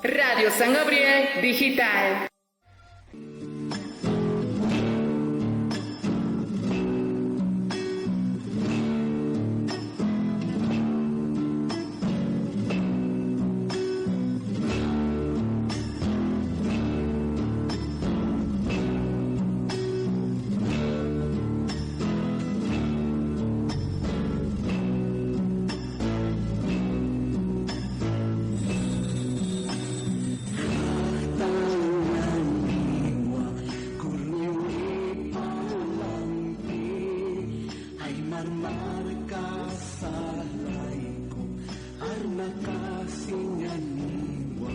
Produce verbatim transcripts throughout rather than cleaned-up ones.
Radio San Gabriel Digital. Aymar marka salayku arnaqasiñaniwa,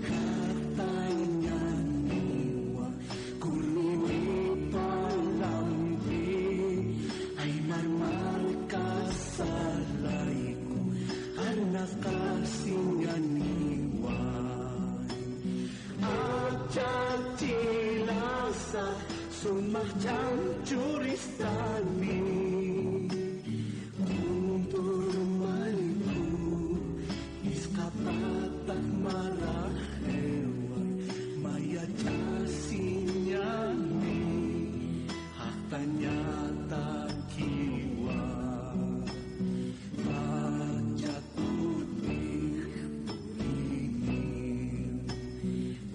jaqtañaniwa, kurniwipa lampi, aymar marka salayku arnaqasiñaniwa. Achachilasa sumaq ch'am churistani, kuntur mayku, isqapataq maraqiwa, mayachasiñani, jaqtañatakiwa. Pacha kutix puriniw,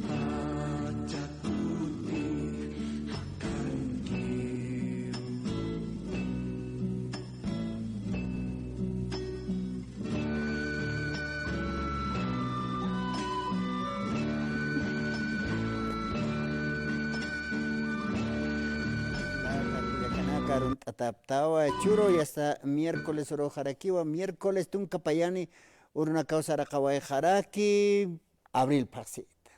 pacha kutix jaqankiw. Kullakanaka, arunt'ataptawa, churu, yasta miércoles uruxarakiwa, miércoles tunka payani urunakaw saraqawayxaraki, abril phaxsita.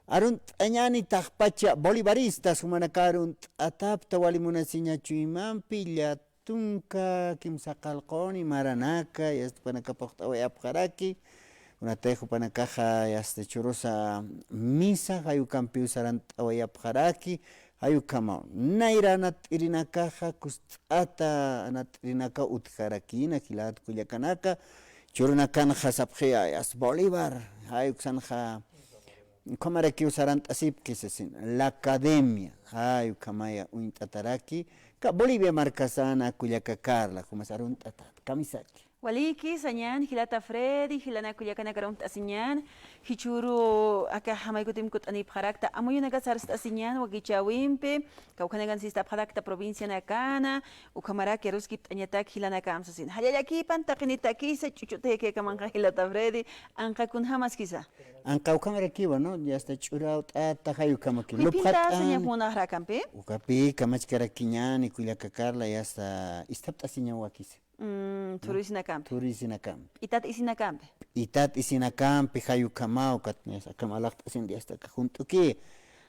Arunt'añani taqpacha bolivaristas, jumanaka arunt'atapta wali munasiña chuymampi, llatunka kimsa qallquni maranaka, yasta jupanaka puqt'awayapxaraki, kunatix jupanakaxa, yasta churusa misa jayukampiw sarant'awayapxaraki, jayukamaw. Nayra anat'irinakaxa kust'ata anat'irinakaw utjarakïna, jilat kullakanaka, churunakanxa sapxiya, yasta Bolívar, jay uksanxa, ukhamarakiw sarant'asipki sasin, la academia, jay ukhamaya uñt'ataraki, ka Bolivia markasana kullaka Carla, jumas arunt'atat, kamisaki. Waliki, sañan, jilata Freddy, jilanaka kullakanaka arunt'asiñan, jichhüru aka jamaykutim kutt'anipxarakta, amuyunakas sarst'asiñan wakichäwimpi, kawkhanakan sistapxarakta provincianakana, ukhamaraki aruskipt'añatak jilanakamp sasin. Jallallakipan taqinitakisa, ch'uch'utayakïkamanxa jilata Freddy, anqa kunjamaskisa. Anqa ukhamarakiwa, ¿no? Yasta ch'urawt'ata jay ukhamaki. Juyphinta lupxat'an saña munaxarakampi. Ukapi kamachkarakiñani kullaka Carla, yasta istapt'asiñaw wakisa. Mm, ¿no? Thurisinakampi. Thurisinakampi. P'itat isinakampi. P'itat isinakampi, jay ukhamaw, kat, yasta, akham alaxt'asin, yasta, aka junt'uki.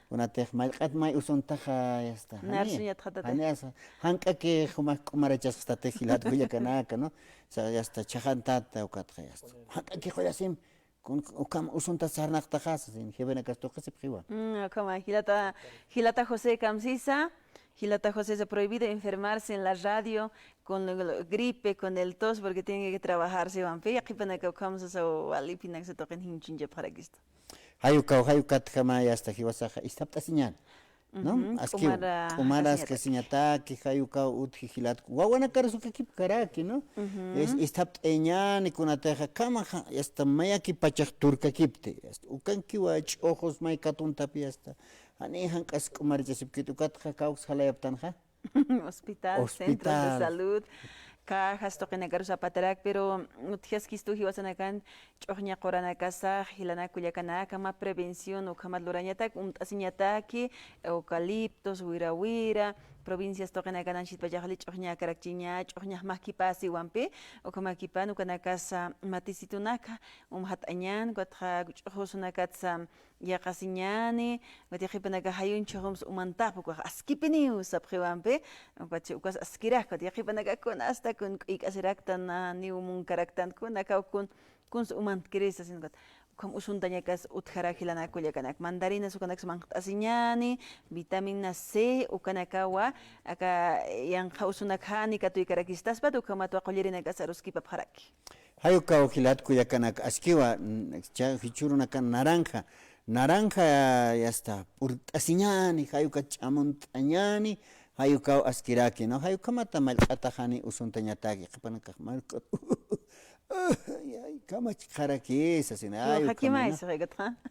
Kunatix mallq'at may usuntaxa, yasta, jani, narsuñatxatati, jani asa, jank'aki jumax k'umarachasxtatix jilat kullakanaka, ¿no? Sa, yasta, chhaxantata, ukatxa, yasta. Jank'aki qullasim, kun, ukham usunta sarnaqtaxa, sasin, jefenakas tuqisipxiwa. Mm, ukhama, jilata, jilata José kamsisa, jilata José, se prohibido enfermarse en la radio con lo, lo, gripe, con el tos, porque tiene que trabajar, siwampi, yaqhipanaka ukham sasa, walipinaksa tuqin jinchunchapxarakistu. Jay ukaw, jay ukatjama, yasta jiwasaxa, istapt'asiñan. ¿No? Ujú, askiw, k'umara, k'umara askasiñataki, jay ukaw utji jilat, wawanakarus ukakipkaraki, ¿no? Ujú. Es, istapt'añani kunatixa, kama ja, yasta mayaki pachax turkakipti, yasta, ukankiwa ch'uxus may katuntapi, yasta, jani jank'as k'umarichasipkit, ukatxa kawks jalayaptanxa. Hospital, centros de salud, cajas tuqinakarus apatarak, pero utjaskistu jiwasanakan, ch'uxña quranakasax, jilanaka kullakanaka, mä prevención ukhamat lurañatak, umt'asiñataki, eucaliptos, wira wira, provincias tuqinakanan sitpachaxli ch'uxñakarakchiña, ch'uxñax mä kipasiwampi, ukhama kipan ukanakasa, matisitunaka, umxat'añan, ukatxa ch'uxusunakatsa, yaqasiñani, ukat yaqhipanaka jayunchhüxumsa umantax, ukax askipiniw sapxiwampi, ukat ukas askirak, ukat yaqhipanaka kunasta kun k'uyk'asiraktan, naniw munkaraktan, kunakaw kun, kunsa umantkirisa, sino ukat ukham usuntañakas utjarak jilanaka kullakanak. Mandarinas ukanaksa manq't'asiñani, vitamina C, ukanakawa, aka yanqha usunakjani katuykarakistaspat, ukhamatwa qullirinakas aruskipapxaraki. Jay ukaw jilat kullakanaka, askiwa, n-, cha-, jichhürunakan naranja, naranja, yasta, p'urt'asiñäni, jay uka ch'amunt'añäni, jay ukaw askiraki, ¿no? Jay ukhamata mallq'atax jani usuntañataki, qhipanakax mallq'at, ay, ay, kamachkxaraki, sasina, ay, ukhamana.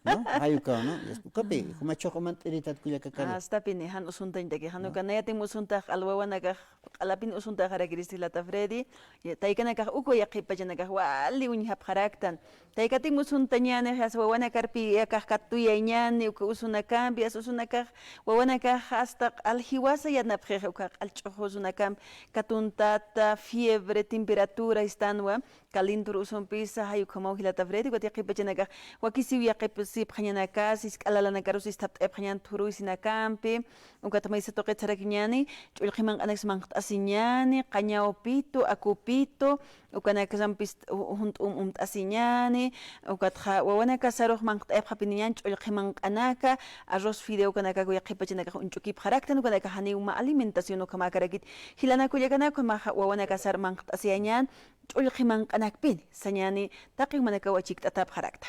¿No? Jay ukaw, ¿no? Yasta, ukapi, juma chhuq'u mant'iritat kullakakari. Astapini, jan usuntañtaki, jan uka nayatim usuntax q'al wawanakax, q'alapin usuntaxarakirista jilata Freddy, ya, taykanakax uka yaqhipachanakax wali uñjapxaraktan. Taykatim usuntañäni, jas wawanakarpi akax katuyayñäni, uka usunakampi, jas usunakax, wawanakax hasta q'al jiwasa yanapxix, uka q'al ch'uxu usunakampi, katuntata, fiebre, temperatura, istanwa, calintur usumpisa, jay ukhamaw jilata Freddy, ukat yaqhipachanakax, wakisiw yaqhipasipxañanaka, sisk'a lalanakarus isthapt'ayapxañan thuruyasinakampi, ukat maysa tuqit sarakiñäni, ch'ullqhi manq'anaks manqt'asiñäni, qañawpitu, akupitu, ukanakasampis u-, junt'um umt'asiñäni, ukatxa wawanakasarux manqt'ayapxapiniñäni ch'ullqhi manq'anaka, arroz fideo ukanakaku yaqhipachanakax uñch'ukipxaraktan, ukanakax janiw mä alimentación ukhamäkarakiti. Jilanaka kullakanaka, ukhamaxa wawanakasar manqt'asiyañän, ch'ullqhi manq'anakpini, sañäni taqi jumanakaw achikt'atapxarakta.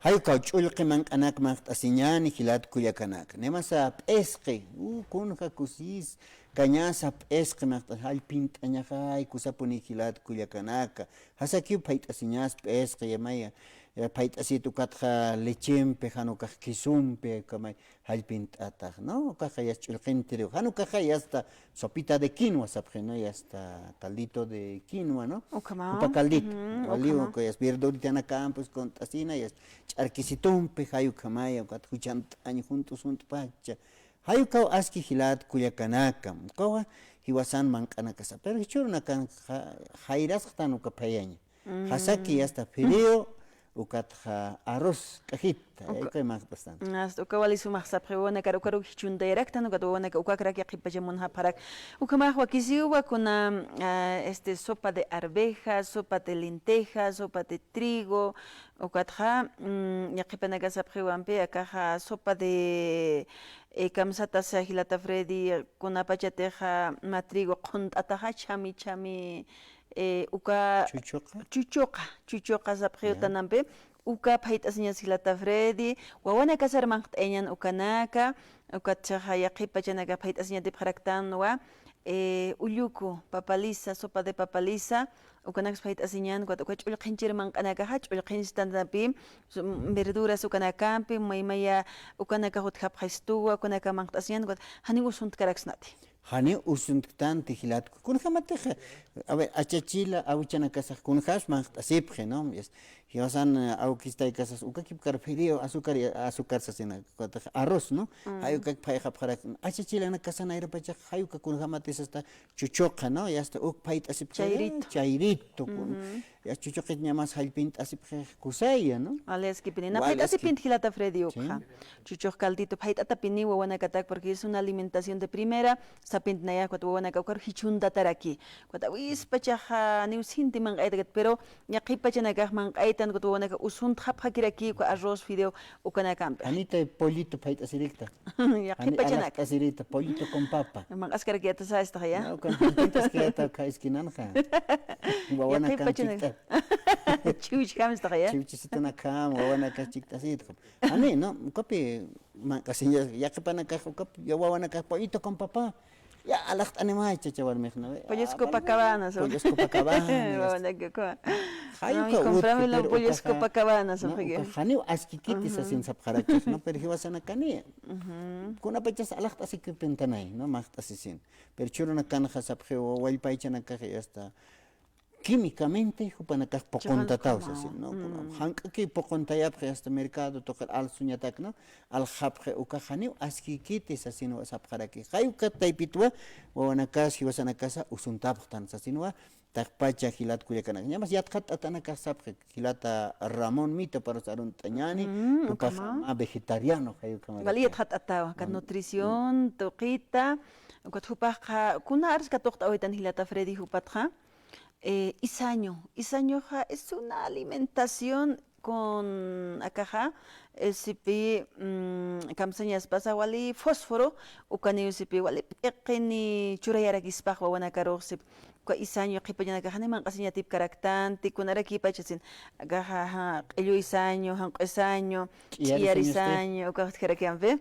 Jay ukaw ch'ullqhi manq'anak manqt'asiñäni jilat kullakanaka. Nimasa p'isqi, u, kunja kusis, kañasa p'isqi manqt'as, jallpint'añaxay, kusapuni jilat kullakanaka. Jasakiw phayt'asiñas p'isqi, yamaya, ya, phayt'asit ukatxa lechempi, jan ukax quesompi, kamay, jallpint'atax, ¿no? Ukaxa yasta ch'ullqinti trigo. Jan ukaxa yasta sopita de quinoa sapxi, ¿no? Yasta caldito de quinoa, ¿no? Ukhama. Jupa caldito. Ujú, waliw ukhama. Uka yasta verduritanakampi kunt'asina, yasta ch'arkisitumpi, jay ukhamaya, ukat juchant'añ junt'u junt'pacha. Jay ukaw aski jilat kullakanaka. Ukawa jiwasan manq'anakasa. Pero jichhürunakan ja-, jayrasxtan uka phayaña. Jasaki yasta fideo, ukatxa arroz cajita, uka, yaykuy manqt'astan. Hasta uka wali sumax sapxi, wawanakar ukaruk jichhuntayaraktan, ukat wawanaka ukakrak yaqhipachamunxapxarak. Ukhamax wakisiwa kuna, ah, este, sopa de arveja, sopa de lenteja, sopa de trigo, ukatxa, mm, yaqhipanaka sapxiwampi, akaxa sopa de, eh, kamsatasa jilata Freddy, kunapachatixa mä trigo qhunt'ataxa, chhami, chhami, eh, uka chuchuqa, chuchuqa, chuchuqa sapxiw tanampi, uka phayt'asiñas jilata Freddy, wawanakasar manqt'ayañan ukanaka, ukatxa yaqhipachanaka phayt'asiñatipxaraktanwa, eh, ulluku, papa lisa, sopa de papa lisa, ukanaks phayt'asiñan, ukat uka ch'ullqhinchir manq'anakaxa, ch'ullqhinch tanampi, verduras ukanakampi, maymaya ukanakax utjapxistuwa, ukanaka manqt'asiñan, ukat janiw usuntkaraksnati. Janiw usuntktanti jilat, kunjamatixa, a ver, achachila awichanakasax kunjas manqt'asipxi, ¿no? Es, jiwasan, eh, awkistaykasas, ukakipkar fideo, azúcar, azúcar sasina, arroz, ¿no? Jay ukak phayxapxarak, achachilanakasan ayrapachax, jay uka kunjamatisasta chuchuqa, ¿no? Yasta uk phayt'asipxi, chayrito, chayrito, kun, ya chuchuqit ñamas jallpint'asipxi kusaya, ¿no? Wali askipini. Na phayt'asipinti jilata Freddy ukxa. Chuchuq caldito phayt'atapini wawanakatak, porque es una alimentación de primera, sapinti nayax, ukat wawanaka ukar jichhuntataraki. Ukat awispachaxa, niw sinti manq'aytakat, pero yaqhipachanakax manq'aytan, ukat wawanaka usuntxapxakiraki, uka arroz, fideo, ukanakampi. Janita pollito phayt'asirikta. Yaqhipachanaka. Alaqt'asirikta, pollito con papa. Manq'askarakiyatasa, istaxaya. No, ukan jallpint'askiyata, uka esquinanxa. Wawanakam chikt'at. Chiwchjamstaxaya. Chiwchisitunakam, wawanaka chikt'asitxam. Jani, ¿no? Ukapi manq'asiñas, yaqhipanakax, ukapi, ya wawanakax, pollito con papá. Ya, alaqt'animay, chacha warmix, ¿no? Pollos Copacabana, pollos Copacabana, wawanakax. Jay uka, comprame pollos Copacabana, ¿no? Uka janiw askikiti sasin sapxarakix, ¿no? Pero jiwasanakani. Kunapachas alaqt'asikipintanay, ¿no? Manqt'asisin. Pero jichhürunakanxa sapxiw, wallpaychanakax, ya está. Químicamente jupanakax puquntataw sasin, ¿no? Jank'aki puquntayapxi hasta mercado tuqir alsuñatak, ¿no? Aljapxi ukax janiw askikiti sasinwa sapxaraki. Jay ukat taypitwa wawanakas jiwasanakasa usuntapxtan sasinwa, taqpacha jilat kullakanaka. Ñamas yatxatt'atanakax sapxi jilata Ramón Mito parus arunt'añani, jupax mä vegetariano, jay ukhama. Wali yatxatt'atawa, ukat nutrición, tuqita, ukat jupaxxa, kuna arus katuqt'awitan jilata Freddy jupatxa. Eh, isaño. Isañoxa es una alimentación con akaxa, eh, sipi, mm, kamsañaspasa wali fósforo, ukaniw sipi wali p'iqini churayarakispax wawanakarux sipi. Uka isañu qhipayanakax jani manq'asiñatipkaraktanti, kunarakïpach sasin, akaxa, ajá, q'illu isañu, janq'u isañu, ch'iyar isañu, ukax utjarakiñampi.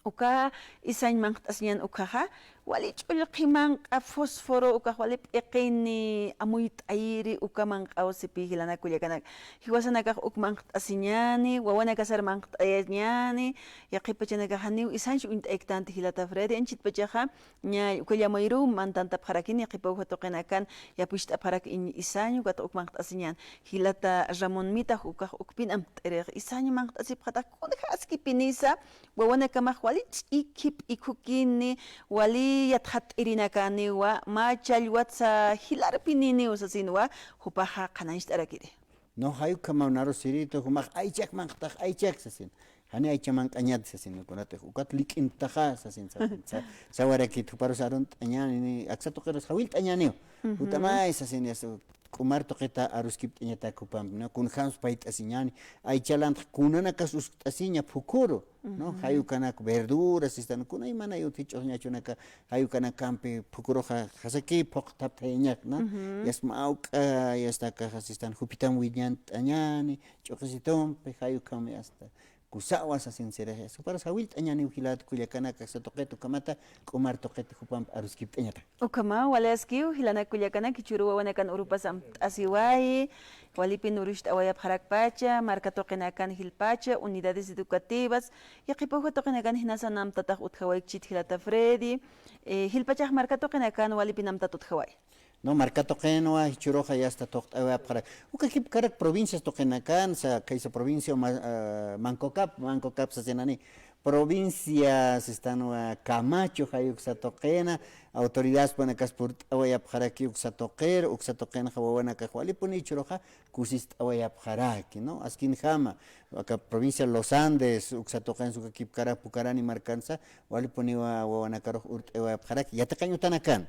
Uka isañ manq't'asiñan ukhaxa, wali ch'ullqhi manq'a fósforo, ukax wali p'iqini amuyt'ayiri, uka manq'aw sipï jilanak kullakanaka. Jiwasanakax uk manq't'asiñäni, wawanakasar manq't'ayañäni, yaqhip pachanakax janiw isañch uñt'ayktanti jilata Freddy, anchhit pachaxa, ña uka llamayruw mantantapxarakini, yaqhipaw uja tuqinakan yapucht'apxarak iñ isañ, ukat uk manq't'asiñän. Jilata Ramón Mita, ukax ukpin amtt'irix, isañ manq't'asipxatax, kunjaskipinisa, wawanakamax wali ch'ikip ikhukini, wali yatxatt'irinakaniwa, mä challwatsa jilarpininiw sasinwa, jupaxa qhanañcht'arakiri. No, jay ukhamaw naru sirïtu, jumax aychak manq'tax, aychak sasin. Jani aycha manq'añäti sasin, kunatix ukat lik'inttaxa sasin, sasin, sa-, sawarakit, juparus arunt'añäni, aksa tuqirus jawillt'añäniw. Jut'amay sasin, yasta, k'umar tuqita aruskipt'añatak jupampi, ¿no? Kunjams payt'asiñäni, aycha lantxa kunanakas uskt'asiña phukuru, ¿no? Jay ukanak verduras, sistan, kunaymanay utji ch'uxñachunaka, jay ukanakampi phukuruxa jasaki phuqtapthayañak, ¿no? Yasta mä awk'a, yasta akaxa sistan jupitam wiñant'añäni, ch'uqisitumpi, jay ukham yasta kusawa sasin sirix, juparus jawillt'añäniw jilat kullakanaka, aksa tuqit ukhamata, k'umar tuqit jupampi aruskipt'añata. Ukhamaw, wali askiw, jilanak kullakanak, jichhüru wawanakan urupas amtt'asiwayi, walipin urucht'awayapxarakpacha, marka tuqinakan jilpacha, unidades educativas, yaqhipa uja tuqinakan jinasan amtatax utjawaykchit jilata Freddy, eh, jilpachax marka tuqinakan walipin amtat utjawayi. No, marka tuqinwa, jichhüruxa yasta thuqt'awayapxarak. Uka kipkarak provincias tuqinakan, sa, khaysa provincia ma-, ah, Manco Cap, Manco Cap sasinani. Provincia, sistanwa Camacho, jay uksa tuqina, autoridades panakas purt'awayapxaraki uksa tuqir, uksa tuqinxa wawanakax walipuni jichhüruxa kusist'awayapxaraki, ¿no? Askinjama, aka provincia Los Andes, uksa tuqinsa uka kipkarak Pucarani markansa, walipuniwa wawanakarux urt'awayapxaraki, yatiqañ utanakan.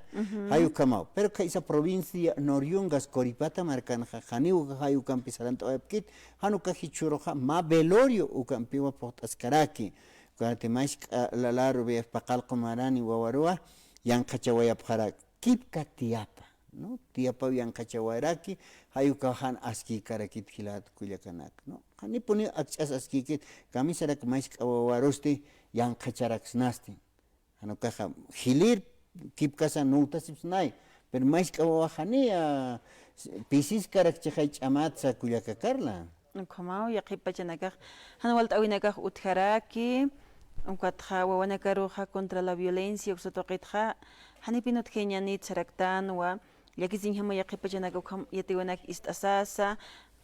Jay ukhamaw. Pero khaysa provincia Nor Yungas, Coripata markanxa, janiw jay ukampi sarant'awayapkit, jan uka jichhüruxa mä velorio ukampiwa phuqt'askaraki. Kunati mask'a lalaru paqallqu marani wawaruwa, yanqhachawayapxaraki. Kipka tiyapa, ¿no? Tiyapaw yanqhachawaraki, jay ukaw jan askïkarakit jilat kullakanaka, ¿no? Janipuniw akch'as askïkit, kamisarak mask'a wawarusti yanqhacharaksnasti. Jan ukaxa, jilïr kipkasa nuwtasipsnay, pero mask'a wawax janiya pisiskarakchixay ch'amat sa kullaka Carla. Ukhamaw, yaqhip pachanakax, jan walt'äwinakax utjaraki, ukatxa wawanakaruxa contra la violencia uksa tuqitxa, janipin utjayañänit saraktanwa, llakisiñjama yaqhip pachanaka ukham yatiwanak ist'asasa,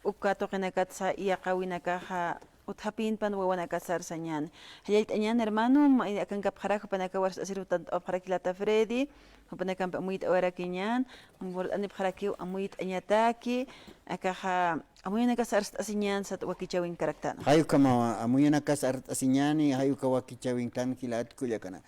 uka tuqinakatsa yaqhawinakaxa utjapinpan wawanakasar sañäni. Jallallt'añän hermano, ma-, akankapxarak jupanakaw arst'asir jutant'apxarak jilata Freddy, jupanakampi amuyt'awayarakiñän, amuyt'anipxarakiw amuyt'añataki, akaxa amuyunakasar arst'asiñän sat wakichäwinkaraktan. Jay ukhamaw amuyunakasar arst'asiñäni, jay uka wakichäwintan jilat kullakana.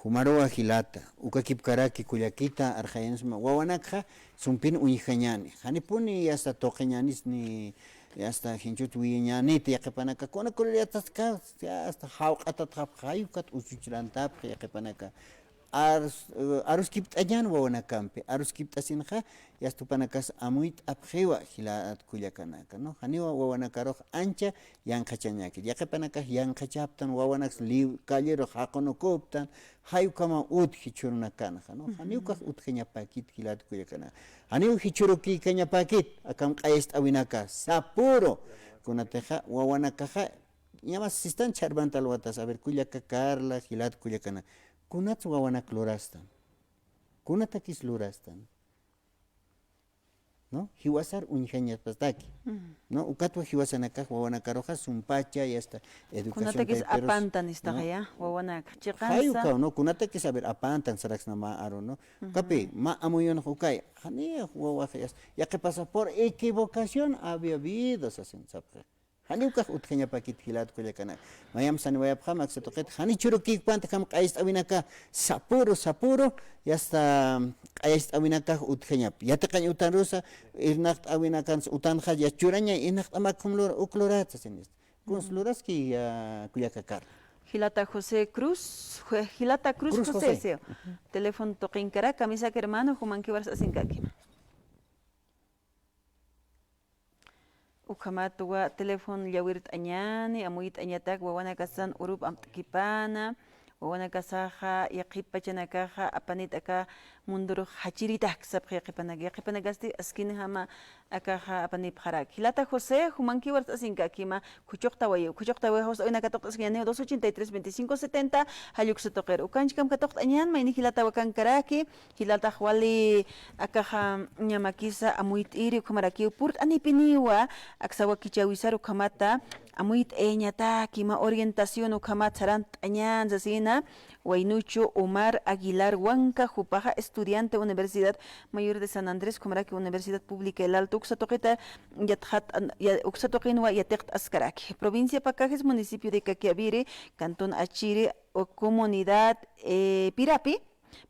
Jumaruwa jilata, uka kipkaraki kullakita, arxayanisma, wawanakxa sumpin uñjañäni. Janipuni yasta tuqiñänisni, yasta jinchut wiyañäniti, yaqhipanaka, kuna kullakataska, yasta jawq'atatxapxa, jay ukat usuchrantapxi, yaqhipanaka. Arus-, eh, aruskipt'añän wawanakampi, aruskipt'asinxa, yasta jupanakas amuyt'apxiwa jilat kullakanaka, ¿no? Janiwa wawanakarux ancha yanqhachañäkit. Yaqhipanakax yanqhachaptan, wawanaks liw-, callerux jaqunukuptan, jay ukhamaw utji jichhürunakanxa, ¿no? Janiw ukax utjañapäkit jilat kullakanaka. Janiw jichhürukïkañapäkit, akham q'ayacht'äwinaka, sapüru. Kunatixa, wawanakaxa, ñamas sistan chharpantal watas, a ver, kullaka Carla, jilat kullakanaka. Kunats wawanak lurastan. Kunatakis lurastan. ¿No? Jiwasar uñjañapataki. ¿No? Ukatwa jiwasanakax wawanakaruxa sumpacha, yasta educación. Kunatakis apantan istaxaya, ¿no? Wawanaka. Chiqansa. Jay ukaw, ¿no? Kunatakis, a ver, apantan saraksna mä aru, ¿no? Ukapi, mä amuyunx ukay. Jani wawax, yasta. Yaqhipasa por equivocación había habido, sasin sapxi. Janiw ukax utjañapäkit jilat kullakanaka. Mayamp saniwayapxam aksa tuqit, jani jichhürukïkpant akham q'ayacht'äwinaka, sapüru, sapüru, yasta q'ayacht'äwinakax utjañap. Yatiqañ utanrusa, irnaqt'äwinakans utanxa, ya churaña, irnaqt'amakum lur-, uk lurat, sasin. Kuns luraski, ya kullaka Carla. Jilata José Cruz, jue-, jilata Cruz Cruz José, José. Sí. Ujú. Teléfono tuqinkarak, kamisaki hermano, jumankiw arsasinkakima. Ukhamatwa teléfono llawirt'añäni, amuyt'añatak wawanakasan urup amt'kipana, wawanakasaxa yaqhip pachanakaxa apanit aka mundurux jachiritak sapxi yaqhipanak, yaqhipanakasti askinjama akaxa apanipxarak. Jilata José, jumankiw arsasinkakima, khuchuqtawayiw, khuchuqtawayiw, jawst'awinaka katuqt'askiñäniw, dos ochenta y tres, veinticinco setenta, jall uksa tuqiru. Ukanchkam katuqt'añän, mayni jilataw akankaraki, jilatax wali akaxa ñamakisa amuyt'iri, ukhamarakiw purt'anipiniwa, aksa wakichäwisar ukhamata amuyt'ayañatakima orientación ukhamat sarant'añän sasina, waynuchu Omar Aguilar Huanca, jupaxa estudiante Universidad Mayor de San Andrés, ukhamaraki Universidad Pública El Alto, uksa tuqita yatxat-, ya-, uksa tuqinwa yatiqt'askaraki. Provincia Pacajes, municipio de Caquiaviri, cantón Achiri, o comunidad, eh, Pirapi,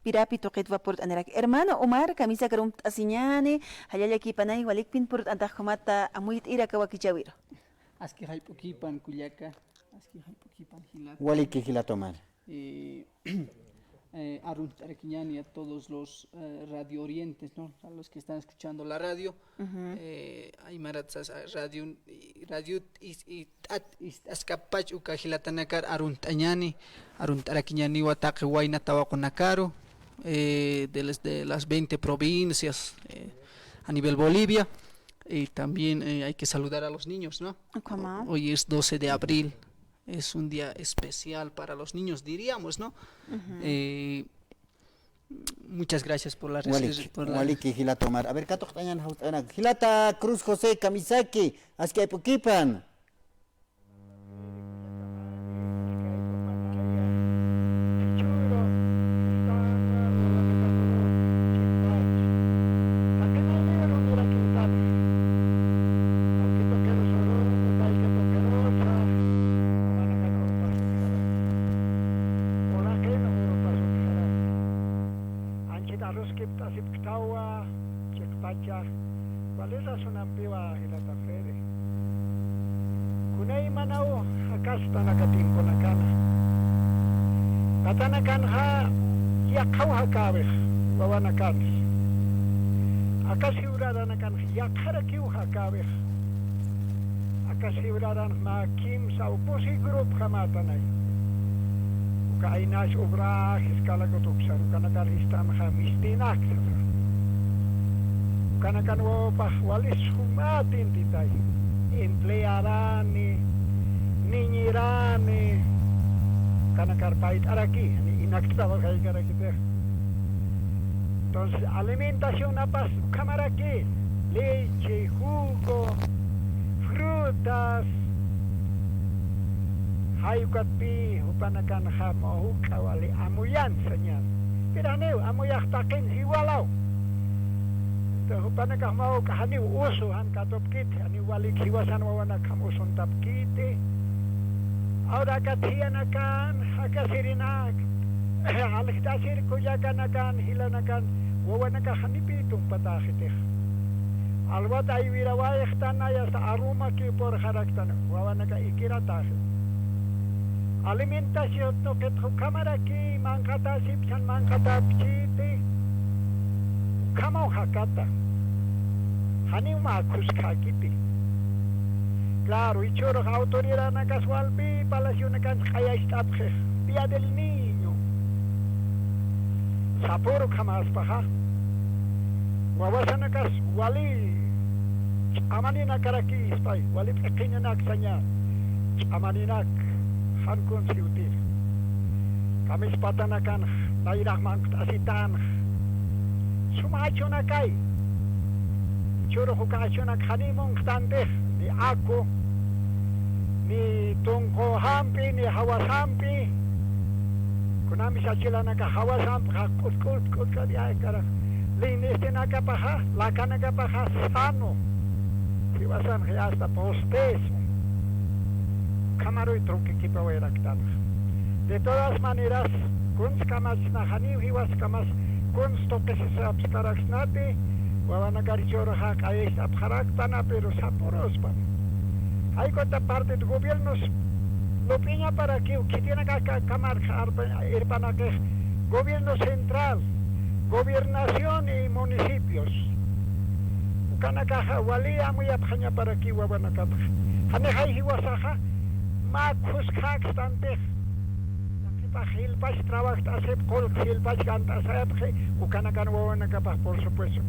Pirapi tuqitwa purt'anirak. Hermano Omar, kamisakar uñt'asiñäni, jallalla kipanay, walikpin purt'antax jumata amuyt'ir aka wakichäwiru. Aski jayp'ukipan kullaka, aski jayp'ukipan jilata. Waliki jilata Omar. Eh, eh, arunt'arakiñäni a todos los, eh, radio oyentes, ¿no? A los que están escuchando la radio. Ujú. Eh, aymarat sasa radio, y radio is-, y t'at, ist'askapach uka jilatanakar arunt'añäni, arunt'arakiñäniwa taqi wayna tawaqunakaru, eh, de las, de las veinte provincias, eh, a nivel Bolivia. Y también, eh, hay que saludar a los niños, ¿no? Ukhama. Hoy es doce de abril, es un día especial para los niños, diríamos, ¿no? Ujú. Eh, muchas gracias por la res-, Waliki, por la waliki jilata Omar. A ver, katuqt'añän jawst'anak. Jilata Cruz José, kamisaki, aski jayp'ukipan. Anchhit arruskipt'asipktawa, chiqpacha, wali razonampiwa jilata Fede. Kunaymanaw jakastan aka tiemponakana. Patanakanxa yaqhaw jakäwix wawanakanx. Aka siwraranakanx yaqharakiw jakäwix. Aka siwraranx mä kimsa o pusi grupjamätanay. Uka aynas ubrax, escala kutuksar, ukanakar jistanxa mistinak sasa. Ukanakan wawapax wali suma tintitay. Emplearani, niñirani, ukanakar payt'araki, ni inak trabajaykarakipax. Entonces, alimentacionapas ukhamaraki, leche, jugo, frutas, jay ukatpï jupanakanxa mä juk'a wali amuyan sañäni. Pero janiw amuyax taqin jiwalaw. Entonces, jupanakax mä juk'a janiw usu jan katupkiti, janiw walik jiwasan wawanakjam usuntapkiti. Ahora aka thiyanakan, aka sirinak, aljtasir kullakanakan, jilanakan, wawanakax janipï tumpatäxitix. Alwat aywirawayxtanay, hasta arrumakiw purxaraktan, wawanaka ikiratäxi. Alimentación tuqitx ukhamaraki, manqhatäsipsan manqhatäpchiti, ukhamaw jakata. Janiw mä khuskakiti. Claro, jichhürux autoridadnakas walpi palacionakansa q'ayacht'apxix, Día del Niño. Sapüru ukhamäspaxa. Wawasanakas wali ch'amaninakarakïspay, wali p'iqininak sañäni. Ch'amaninak, jan kunsa jiwtïr. Kamis patanakanx, nayrax manqht'asitanx. Suma achunakay. Jichhürux uka achunak janiw munqtantix, ni aku, ni tunqu jamp'i, ni jawasamp'i. Kunamsa jilanakax jawasampxa, k'utk'ut, k'utk'ut, ya, kara. Linistinakapaxa, lakanakapaxa, sano. Jiwasanxa hasta postezo. Ukhamaruy truquekipawayaraktanxa. De todas maneras, kunsa kamachsna janiw jiwaskamas, kunsa tuqisisapxaraksnati, wawanakar jichhürux q'ayacht'apxaraktan, pero sapüruspam. Jay ukat partit gobiernos Lup'iñaparakiw khitinakax kamarxa irpanakix gobierno central, gobernación y municipios. Ukanakaxa wali amuyapxañaparakiw wawanakapxa. Janixay jiwasaxa mä khuskhakstan tix. Yaqhipax jilpach trabajt'asip, qullq jilpach gant'asayapxi, ukanakan wawanakapax, por supuesto.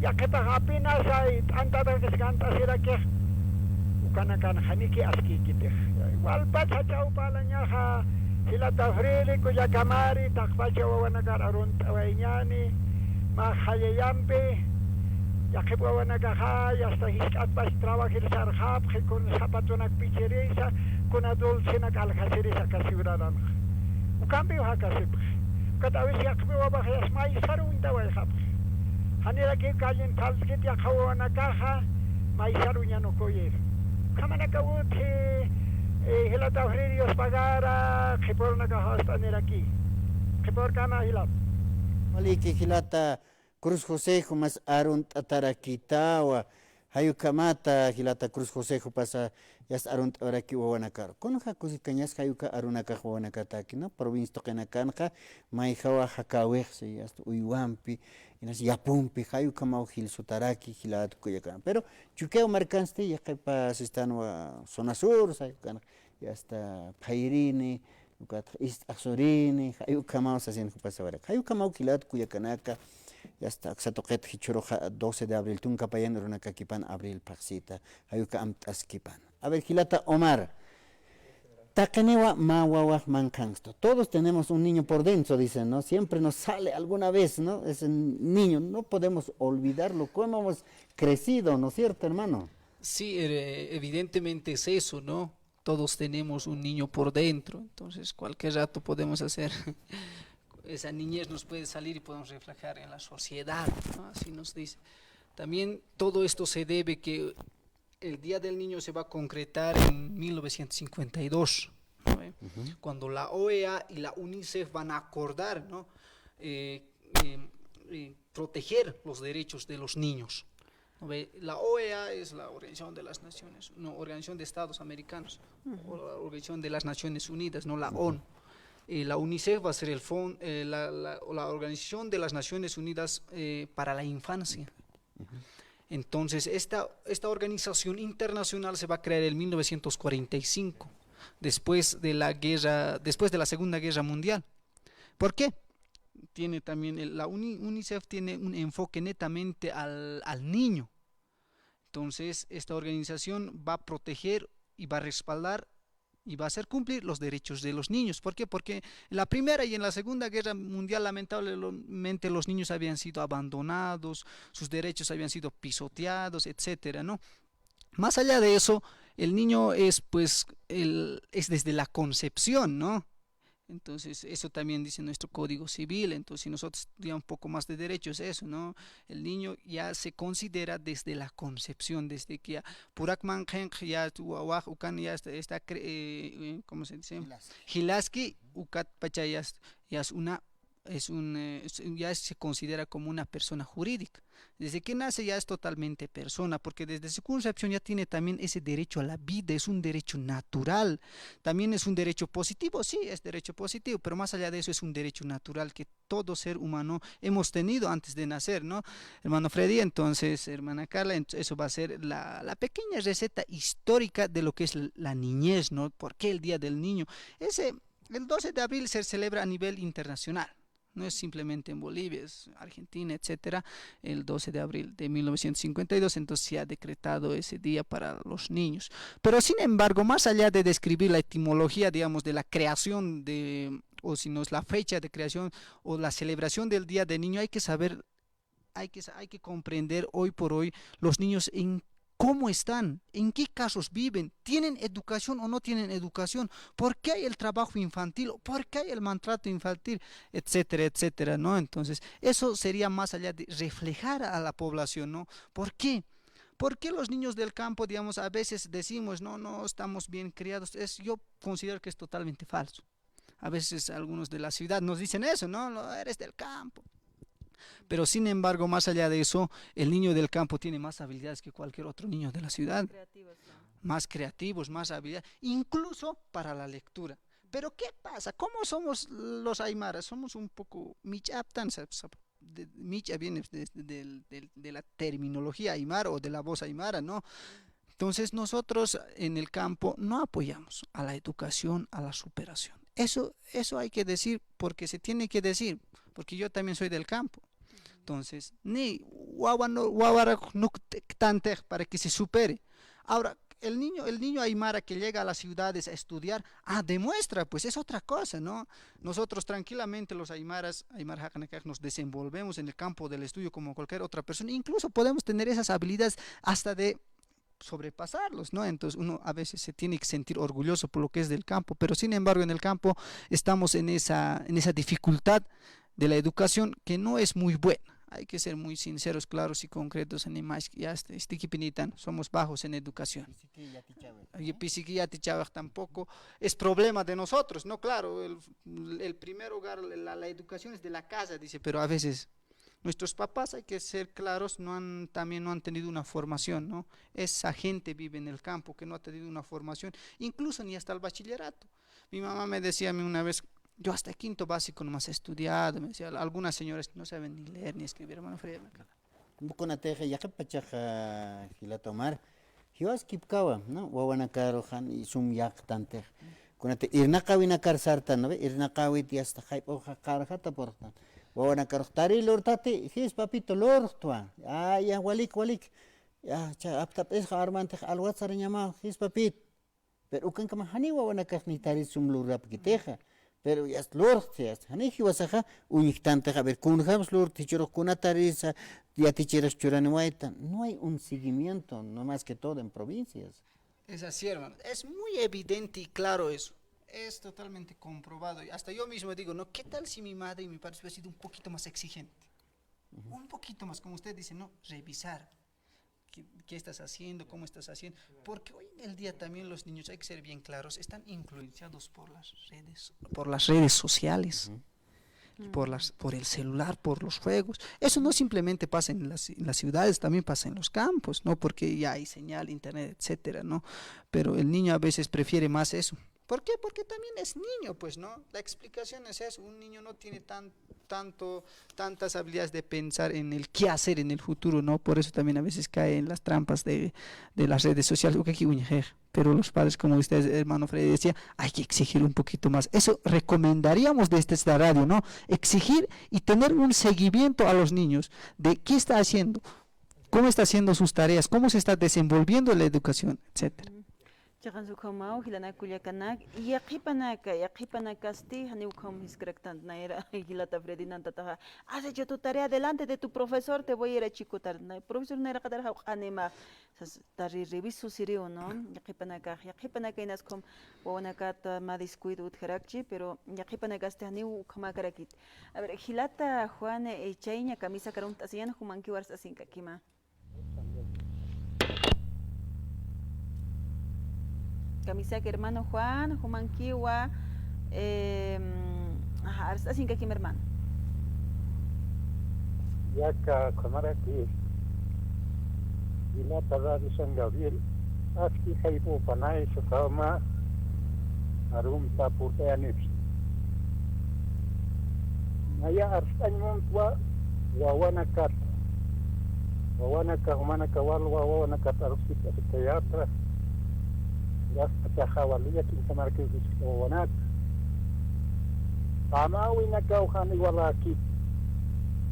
Yaqhipax apenas ay t'antatakis gant'asirakix, ukanakan janiki askïkitix. Walpach jach'a upalañaxa, jilata Freddy, kullakamari, taqpacha wawanakar arunt'awayñani, mä jallalllampi, yaqhip wawanakaxa, yasta jisk'atpach trabajir sarxapxi, kun zapatonak pichirisa, kuna dulcenak aljasirisa akasiwraranxa. Ukampiw jakasipxi. Ukat a veces yaqhip wawaxa yasta maysar uñtawayxapxi. Janirakiw callen thalt'kit yaqha wawanakaxa, maysar uñanukuyir. Ukhamanakaw utji, eh, jilata Freddy, Dios pagara, qhipurinakax jast'aniraki. Qhipurkama jilat. Waliki jilata Cruz Josejo, mas arunt'atarakitawa, jay ukhamata jilata Cruz Josejo pasa, yasta arunt'awarakiw wawanakar. Kunja kusikañas jay uka arunakax wawanakataki, ¿no? Provincia tuqinakanxa, mayjawa jakawixsi, yasta uywampi, inas yapumpi, jay ukhamaw jilsutaraki, jilat kullakan. Pero Chukiyaw markansti, yaqhipa sistanwa zona sur, jay ukan, yasta phayrini, ukat ist'axsurini, jay ukhamaw sasin jupasawarak. Jay ukhamaw jilat kullakanaka, yasta aksa tuqit jichhüruxa doce de abril, tunka payan urunakakipan abril phaxsita, jay uka amt'askipan. A ver, jilata Omar, taqiniwa mä wawax manqhanxtu. Todos tenemos un niño por dentro, dicen, ¿no? Siempre nos sale alguna vez, ¿no? Ese niño, no podemos olvidarlo, cómo hemos crecido, ¿no es cierto, hermano? Sí, eh, evidentemente es eso, ¿no? Todos tenemos un niño por dentro, entonces cualquier rato podemos hacer, esa niñez nos puede salir y podemos reflejar en la sociedad, ¿no? Así nos dice. También todo esto se debe que el Día del Niño se va a concretar en mil novecientos cincuenta y dos, ¿no ve? Ujú. Cuando la O E A y la UNICEF van a acordar, ¿no? Eh, eh, eh, proteger los derechos de los niños. ¿No ve? La O E A es la Organización de las Naciones, no, Organización de Estados Americanos, o la Organización de las Naciones Unidas, no la ONU. Eh, la UNICEF va a ser el fon-, eh, la, la, la Organización de las Naciones Unidas, eh, para la Infancia. Entonces, esta, esta organización internacional se va a crear en mil novecientos cuarenta y cinco, después de la guerra, después de la Segunda Guerra Mundial. ¿Por qué? Tiene también el, la uni-, UNICEF tiene un enfoque netamente al, al niño. Entonces, esta organización va a proteger y va a respaldar y va a hacer cumplir los derechos de los niños. ¿Por qué? Porque en la Primera y en la Segunda Guerra Mundial, lamentablemente, los niños habían sido abandonados, sus derechos habían sido pisoteados, etcétera, ¿no? Más allá de eso, el niño es, pues, el, es desde la concepción, ¿no? Entonces, eso también dice nuestro Código Civil. Entonces, si nosotros estudiamos un poco más de derechos, eso, ¿no? El niño ya se considera desde la concepción, desde que ya purak manqhanx, ya tu wawaj ukan ya está, está cre-, eh, eh, ¿cómo se dice? Jilaski. Jilaski, ukat pacha ya es, ya es una, es un, eh, es, ya se considera como una persona jurídica. Desde que nace ya es totalmente persona, porque desde su concepción ya tiene también ese derecho a la vida, es un derecho natural. También es un derecho positivo, sí, es derecho positivo, pero más allá de eso es un derecho natural que todo ser humano hemos tenido antes de nacer, ¿no? Hermano Freddy, entonces, hermana Carla, ent-, eso va a ser la, la pequeña receta histórica de lo que es l-, la niñez, ¿no? ¿Por qué el Día del Niño? Ese, el doce de abril se celebra a nivel internacional. No es simplemente en Bolivia, es Argentina, etcétera. El doce de abril de mil novecientos cincuenta y dos, entonces se ha decretado ese día para los niños. Pero sin embargo, más allá de describir la etimología, digamos, de la creación de, o si no es la fecha de creación o la celebración del Día del Niño, hay que saber, hay que sa-, hay que comprender hoy por hoy los niños en cómo están, en qué casos viven, tienen educación o no tienen educación, por qué hay el trabajo infantil, por qué hay el maltrato infantil, etcétera, etcétera, ¿no? Entonces, eso sería más allá de reflejar a la población, ¿no? ¿Por qué? ¿Por qué los niños del campo, digamos, a veces decimos, "No, no estamos bien criados"? Es, yo considero que es totalmente falso. A veces algunos de la ciudad nos dicen eso, ¿no? "No, eres del campo". Pero sin embargo, más allá de eso, el niño del campo tiene más habilidades que cualquier otro niño de la ciudad. Creativas, ¿no? más creativos, más habilidad, incluso para la lectura. Pero ¿qué pasa? ¿Cómo somos los aymaras? Somos un poco mich'aptan, sa-, sa-, de, mich'a viene de, de, de, de la terminología aymara o de la voz aymara, ¿no? Entonces nosotros en el campo no apoyamos a la educación, a la superación. Eso, eso hay que decir porque se tiene que decir, porque yo también soy del campo. Entonces, ni wawa no, wawarak nuk tantej para que se supere. Ahora, el niño, el niño aymara que llega a las ciudades a estudiar, ah, demuestra, pues es otra cosa, ¿no? Nosotros tranquilamente los aymaras, aymar jaqinakaq, nos desenvolvemos en el campo del estudio como cualquier otra persona, incluso podemos tener esas habilidades hasta de sobrepasarlos, ¿no? Entonces uno a veces se tiene que sentir orgulloso por lo que es del campo, pero sin embargo en el campo estamos en esa, en esa dificultad de la educación que no es muy buena. Hay que ser muy sinceros, claros y concretos en imagen. Ya este, este equipo ni tan, somos bajos en educación. Pisiki yatichaway, y ¿no? Pisiki yatichaway tampoco es problema de nosotros, ¿no? Claro, el, el primer hogar, la, la educación es de la casa, dice, pero a veces nuestros papás, hay que ser claros, no han, también no han tenido una formación, ¿no? Esa gente vive en el campo que no ha tenido una formación, incluso ni hasta el bachillerato. Mi mamá me decía a mí una vez, yo hasta quinto básico nomás he estudiado, me decía, algunas señoras no saben ni leer ni escribir, hermano Freddy. Kunatix yaqhipachax, ah, jilata Omar, jiwaskipkawa, ¿no? Wawanakarux jan sum yaqtantix. Kunatix irnaqawinakar sartan, ¿no ve? Irnaqawit yasta jayp'uxa qarjata purxtan. Wawanakarux tari lurtati, jis papito lurxtwa. Ah, ya, walik, walik. Ya, cha, aptap'isxa armantix alwat sarañamaw, jis papito. Pero ukankama janiw wawanakax ni tari sum lurapkitixa. Pero yast lurxti, yast. Jani jiwasaxa uñjtantixa, a ver, kunjams lurti, jichhürux kuna tarisa, yatichirix churaniwayta. No hay un seguimiento, no más que todo en provincias. Es así, hermano. Es muy evidente y claro eso. Es totalmente comprobado. Y hasta yo mismo digo, ¿no? ¿Qué tal si mi madre y mi padre hubiera sido un poquito más exigente? Un poquito más, como usted dice, ¿no? Revisar. ¿Qué, qué estás haciendo? ¿Cómo estás haciendo? Porque hoy en el día también los niños, hay que ser bien claros, están influenciados por las redes, por las redes sociales, y por las, por el celular, por los juegos. Eso no simplemente pasa en las, en las ciudades, también pasa en los campos, ¿no? Porque ya hay señal, internet, etcétera, ¿no? Pero el niño a veces prefiere más eso. ¿Por qué? Porque también es niño, pues, ¿no? La explicación es eso, un niño no tiene tan, tanto, tantas habilidades de pensar en el qué hacer en el futuro, ¿no? Por eso también a veces cae en las trampas de, de las redes sociales, uka ki uñje. Pero los padres, como usted, hermano Freddy, decía, hay que exigir un poquito más. Eso recomendaríamos desde esta radio, ¿no? Exigir y tener un seguimiento a los niños de qué está haciendo, cómo está haciendo sus tareas, cómo se está desenvolviendo la educación, etcétera. Chiqan sukhamaw, jilanak kullakanak, yaqhipanaka, yaqhipanakasti, janiw ukham jiskraktant nayra, jilata Freddy nantataxa, has hecho tu tarea delante de tu profesor, te voy a ir a chicotar. Profesor nayraqatar jawq'anima, sas, tari reviso siriw, ¿no? Yaqhipanakax, yaqhipanaka inas ukham, wawanakata mä descuido utjarakchi, pero yaqhipanakasti janiw ukhamakarakit. A ver, jilata Juan, eh, chayña kamisakar uñt'asiñan, jumankiw arst'asinkakima. Kamisaki hermano Juan, jumankiwa, em, ajá, arst'asinkakima hermano. Yaka, ukhamaraki, jilata Radio San Gabriel, aski jayp'upanay sutawma, arumta purt'ayanipxi. Naya arst'añ muntwa wawanakata. Wawanaka, jumanaka walwa, wawanakata arst'añ muntwa, yasta kaxa waliya kinsa markis wawanaka. Qamawinakaw jan iwalaki.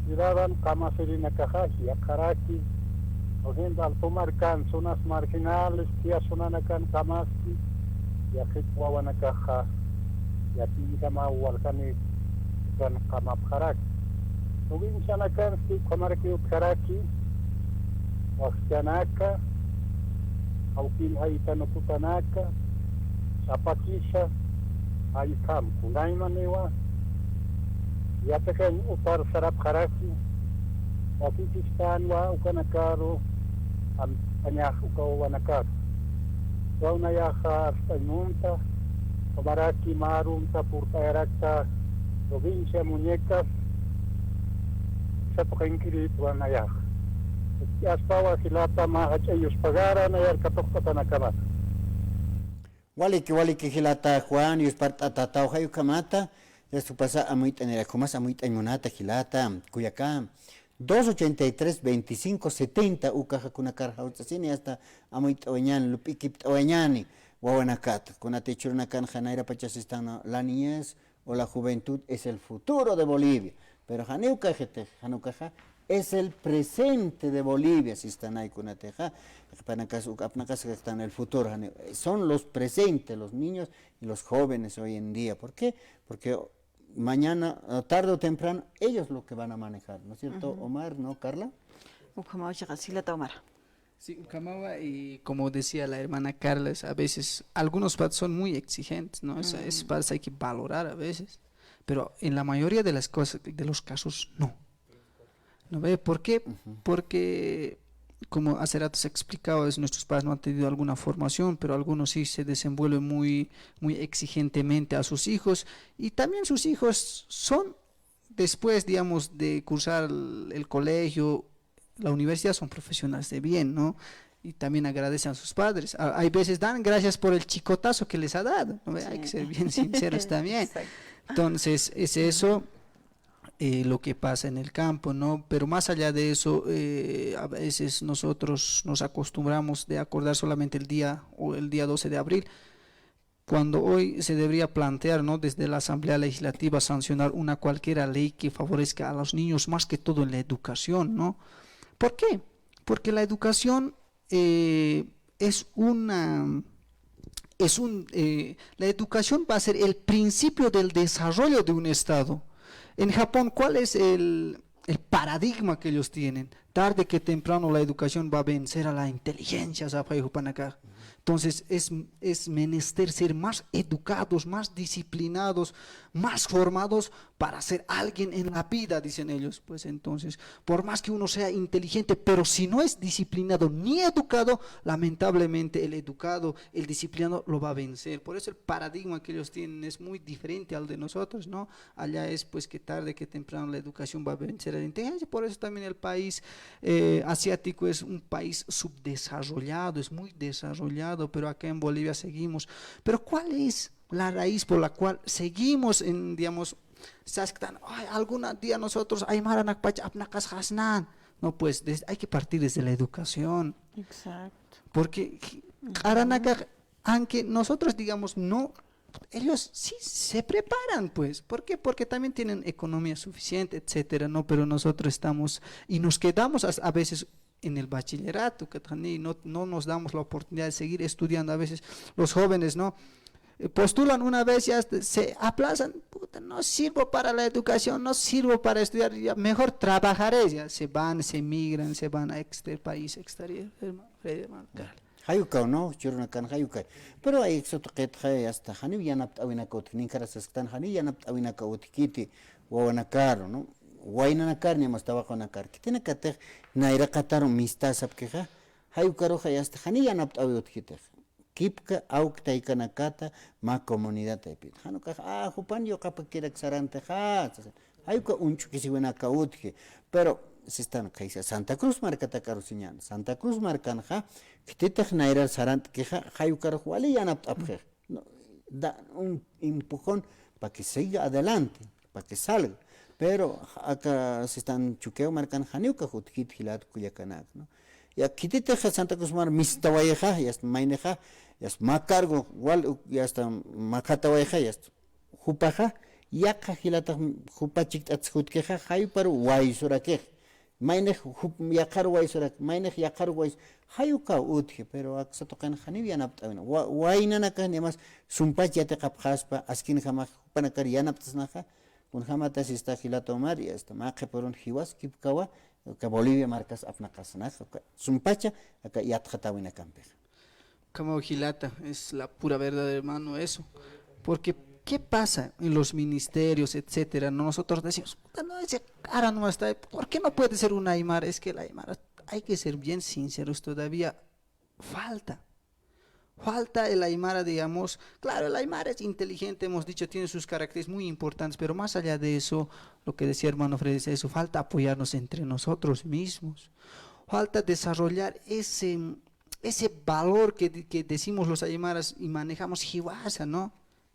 Ciudadano qamasirinakaxa yaqharaki. Por ejemplo, Alto markan, zonas marginales, tiyas zonanakan qamasti, yaqhip wawanakaxa yatinkamaw waljanïkan qamapxaraki. Provincianakansti ukhamaraki utjaraki, waskhanaka, jawkil jaytan ukutanaka, sapakisa, jaykham kunaymaniwa, yatiqañ utar sarapxaraki, wakikistanwa ukanakaru, am-, añax uka wawanakaru. Ukaw nayaxa arst'añ munta, ukhamaraki mä arumta purt'ayarakta provincia Muñecas, sapxinkirïtwa nayaxa. Aspawa jilata mä jach'a yuspagara nayar katuqt'atanakamat. Waliki, waliki jilata Juan, yuspart'atataw jay ukhamata, ya supasa amuyt'anirakumas, amuyt'añ munata jilata, kullaka. Dos ochenta y tres, veinticinco, setenta, ukaxa kunakar jawt'asini, hasta amuyt'awañani, lup'ikipt'awañani, wawanakata, kunati churunakanxa nayrapacha sistan, la niñez o la juventud es el futuro de Bolivia. Pero janiw kajitix, jan ukaxa, es el presente de Bolivia, sistanay kunatixa. Apnaqas, uk-, apnaqas kastan el futuro, janiw. Son los presentes, los niños y los jóvenes hoy en día. ¿Por qué? Porque mañana, eh, tarde o temprano, ellos lo que van a manejar, ¿no es cierto, Omar, no, Carla? Ukhamaw chiqas jilata Omar. Sí, ukhamawa, y como decía la hermana Carla, es a veces algunos padres son muy exigentes, ¿no? Es, es padres hay que valorar a veces, pero en la mayoría de las cosas, de los casos, no. ¿No ve? ¿Por qué? Porque, como hace rato se explicaba, es, nuestros padres no han tenido alguna formación, pero algunos sí se desenvuelven muy, muy exigentemente a sus hijos, y también sus hijos son, después, digamos, de cursar el, el colegio, la universidad, son profesionales de bien, ¿no? Y también agradecen a sus padres. A-, hay veces dan gracias por el chicotazo que les ha dado, ¿no ve? Hay que ser bien sinceros también. Entonces, es eso, eh, lo que pasa en el campo, ¿no? Pero más allá de eso, eh, a veces nosotros nos acostumbramos de acordar solamente el día o el día doce de abril, cuando hoy se debería plantear, ¿no?, desde la Asamblea Legislativa sancionar una cualquiera ley que favorezca a los niños, más que todo en la educación, ¿no? ¿Por qué? Porque la educación, eh, es una, es un, eh, la educación va a ser el principio del desarrollo de un Estado. En Japón, ¿cuál es el, el paradigma que ellos tienen? Tarde que temprano la educación va a vencer a la inteligencia, sapxay jupanakax. Entonces, es, es menester ser más educados, más disciplinados, más formados para ser alguien en la vida, dicen ellos. Pues entonces, por más que uno sea inteligente, pero si no es disciplinado ni educado, lamentablemente el educado, el disciplinado lo va a vencer. Por eso el paradigma que ellos tienen es muy diferente al de nosotros, ¿no? Allá es, pues, que tarde que temprano la educación va a vencer a la inteligencia. Por eso también el país, eh, asiático es un país subdesarrollado, es muy desarrollado, pero acá en Bolivia seguimos. Pero ¿cuál es la raíz por la cual seguimos en, digamos, sasktan, "Ay, algún día nosotros aymaranakpach apnaqasxasnan"? No, pues, des-, hay que partir desde la educación. Exacto. Porque q'aranakax, aunque nosotros digamos no, ellos sí se preparan, pues. ¿Por qué? Porque también tienen economía suficiente, etcétera, ¿no? Pero nosotros estamos y nos quedamos a, a veces en el bachillerato, que también no, no nos damos la oportunidad de seguir estudiando. A veces los jóvenes, ¿no? Eh, postulan una vez, ya se, se aplazan, "Puta, no sirvo para la educación, no sirvo para estudiar, ya mejor trabajaré", ya se van, se emigran, se van a exter-, país exterior, hermano, Freddy, hermano Carlos. Jay ukaw, ¿no? Churunakan jay ukaw. Pero ay, exoto qetxa, hasta janiw yanapt'awinaka utjkiti, ninkara sasktan, janiw yanapt'awinaka utjkiti, wawanakaru, ¿no? Waynanakar, ni mas tawaqunakar. Khitinakatix, nayraqataru mista sapkixa, jay ukaruxa, hasta janiw yanapt'awi utjkitix. Kipka awk taykanakata, mä comunidad taypit. Jan ukax, ah, jupan yuqapakirak sarantixa, sasa. Jay uka uñch'ukisiwinaka utji. Pero, sistan qaysa Santa Cruz markatakaru siñan. Santa Cruz markanxa, khititix nayrar sarant'kixa, jay ukarux wali yanapt'apxix. No, da un empujón pa que siga adelante, pa que salga. Pero aka sistan Chukiyawu markan janiw ukax utjkit jilat kullakanak, ¿no? Ya khititix Santa Cruz mar mistawayixa, ya maynixa, ya mä cargo, wal, ya hasta mä khatawayixa, ya jupaxa, yaqha jilatax jupa chikt'atas jutkixa, jayparu waysurakix. Maynix jup-, yaqhar waysurak, maynix yaqhar ways-, jay ukaw utji, pero aksa tuqin janiw yanapt'awina. Wa-, waynanakax ni mas sumpach yatiqapxaspa, askinjamax jupanakar yanapt'asnaxa, kunjamatas sista jilata Omar, y hasta mä qhipürun jiwas kipkawa, aka Bolivia markas apnaqasnaxa, aka sumpacha, aka yatxatäwinakampixa. Ukhamaw jilata, es la pura verdad, hermano, eso. Porque, ¿qué pasa en los ministerios, etcétera? Nosotros decimos, "Puta, no, ese cara no está, ¿por qué no puede ser un aymara?". Es que el aymara, hay que ser bien sinceros, todavía falta. Falta el aymara, digamos, claro, el aymara es inteligente, hemos dicho, tiene sus caracteres muy importantes, pero más allá de eso, lo que decía hermano Freddy es eso, falta apoyarnos entre nosotros mismos. Falta desarrollar ese, ese valor que, que decimos los aymaras y manejamos, jiwasa, ¿no?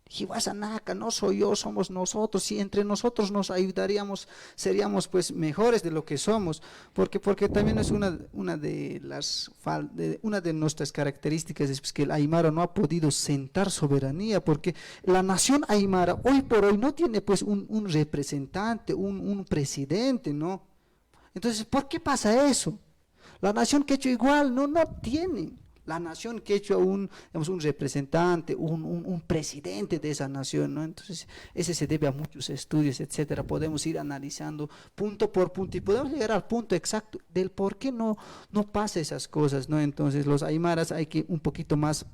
Jiwasanaka, no soy yo, somos nosotros. Si entre nosotros nos ayudaríamos, seríamos, pues, mejores de lo que somos. Porque, porque también es una, una de las fal-, de, una de nuestras características es, pues, que el aymara no ha podido sentar soberanía, porque la nación aymara hoy por hoy no tiene, pues, un, un representante, un, un presidente, ¿no? Entonces, ¿por qué pasa eso? La nación quechua igual no, no tiene la nación quechua un, digamos, un representante, un, un, un presidente de esa nación, ¿no? Entonces, ese se debe a muchos estudios, etcétera. Podemos ir analizando punto por punto y podemos llegar al punto exacto del por qué no, no pasa esas cosas, ¿no? Entonces, los aymaras hay que un poquito más,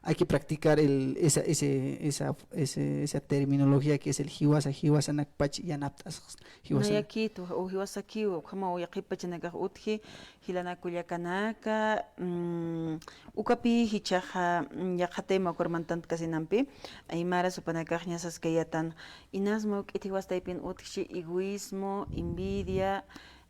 hay que practicar el, esa, ese, esa, ese, esa terminología que es el jiwasa, jiwasanakpach yanapt'asx, jiwasa. Nayakitu, o jiwasakiw, ukhama yaqhip pachanakax utji, jilanaka kullakanaka, mm, ukapi jichhaxa, mm, yaqha tema ukarmantankasinampi, aymaras jupanakax ñasaskayätan, inasma juk'it jiwas taypin utjchi, egoísmo, envidia,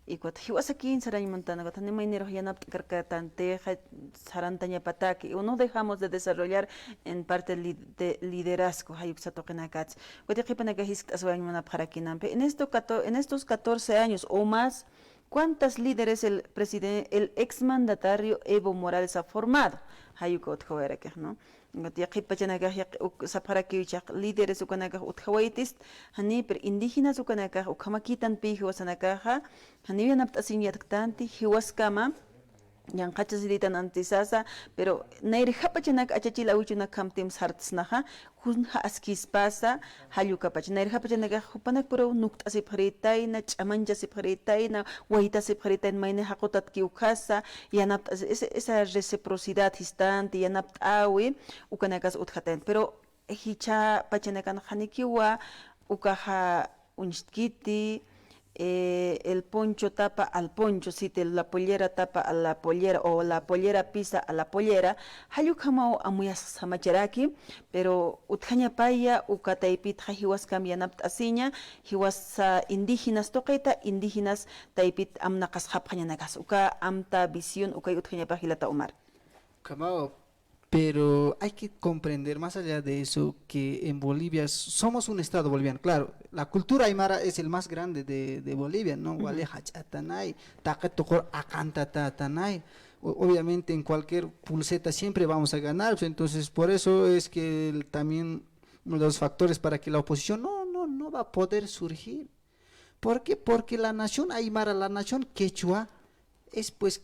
y ukat jiwasakin sarañ muntanakata, ni maynirux yanapt'karkatantixa, sarantañapataki, y no dejamos de desarrollar en parte li-, de liderazgo, jay uksa tuqinakats. Ukat yaqhipanakax jiskt'asiwañ munapxarakinampi. En esto cato-, en estos catorce años o más, ¿cuántas líderes el presiden-, el exmandatario Evo Morales ha formado? Jay uka utjawayarakix, ¿no? Ukat yaqhip pachanakax yaq-, uk-, sapxarakiw jichhax líderes ukanakax utjawaytist, jani, pero indígenas ukanakax ukhamakitanpi jiwasanakaxa, janiw yanapt'asiñ yatktanti, jiwaskama yanqhachasiritananti sasa, pero nayrja pachanak achachil awichunakjamtim sartsnaxa, kunja askispasa, jall ukapach. Nayrja pachanakax jupanakpuraw nukt'asipxiritayna, ch'amanchasipxiritayna, waytasipxiritayna, mayni jaqutatki ukhasa, yanapt'as-, esa, esa reciprocidad jistanti, yanapt'äwi, ukanakas utjatayanti. Pero jichha pachanakan janikiwa ukaxa uñstkiti, eh, el poncho tapa al poncho, siti, la pollera tapa a la pollera, o la pollera pisa a la pollera, jall ukhamaw amuyasxamacharaki, pero utjañapaya uka taypitxa jiwaskam yanapt'asiña, jiwasa indígenas tuqita, indígenas taypit amnaqasxapxañanakas, uka amta visión, ukay utjañapa jilata Omar. Ukhamaw, pero hay que comprender más allá de eso que en Bolivia somos un estado boliviano. Claro, la cultura aymara es el más grande de, de Bolivia, ¿no? Wali jach'atanay, taqi tuqur aqantatanay. O-, obviamente en cualquier pulseta siempre vamos a ganar, pues, entonces por eso es que el, también uno de los factores para que la oposición no, no, no va a poder surgir. ¿Por qué? Porque la nación aymara, la nación quechua, es pues